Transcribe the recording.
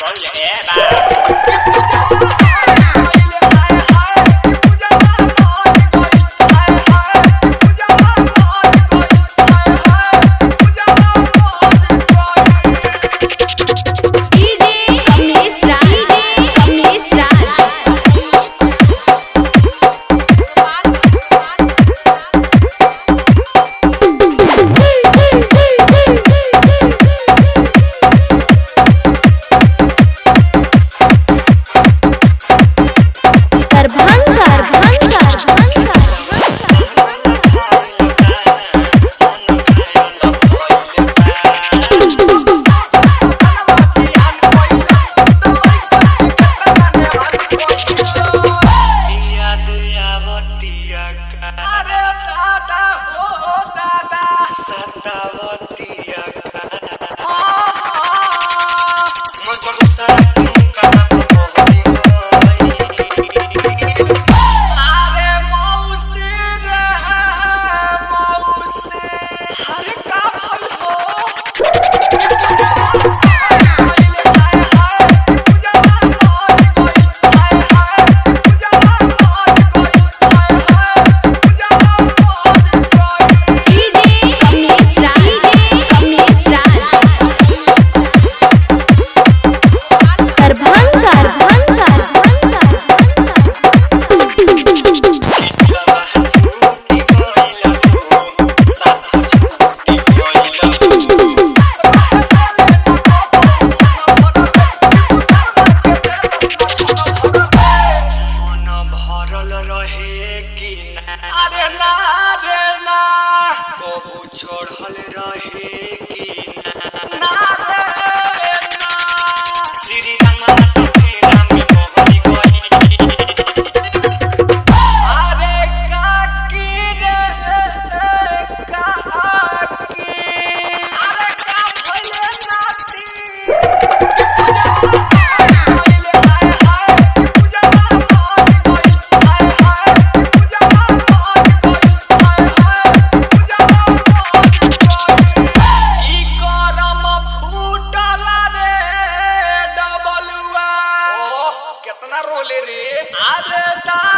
गइल ए बाबू। DJ Kamlesh Raj, DJ Kamlesh Raj. Darbhanga, Darbhanga, Darbhanga. याद आवतिया का अरे दादा हो दादा सतावतिया का हाँ। मजरू सारा का मोहनी अरे मौसी रे मौसी, अरे का भइल हो? DJ Kamlesh Raj, DJ Kamlesh Raj. Darbhanga, Darbhanga, Darbhanga. टूटी गइल हो साथ छूटी गइल हो। मन भरल रहे कि ना अरे ना रे ना, कबू चढ़ल रहे कि ना ना रे ना। श्री राम फेरा में मोहनी गइल। अरे काकी रे काकी, अरे का भइले नाती? ई करम फूटल रे डबलुआ, ओह केतना रोले रे। अरे दादा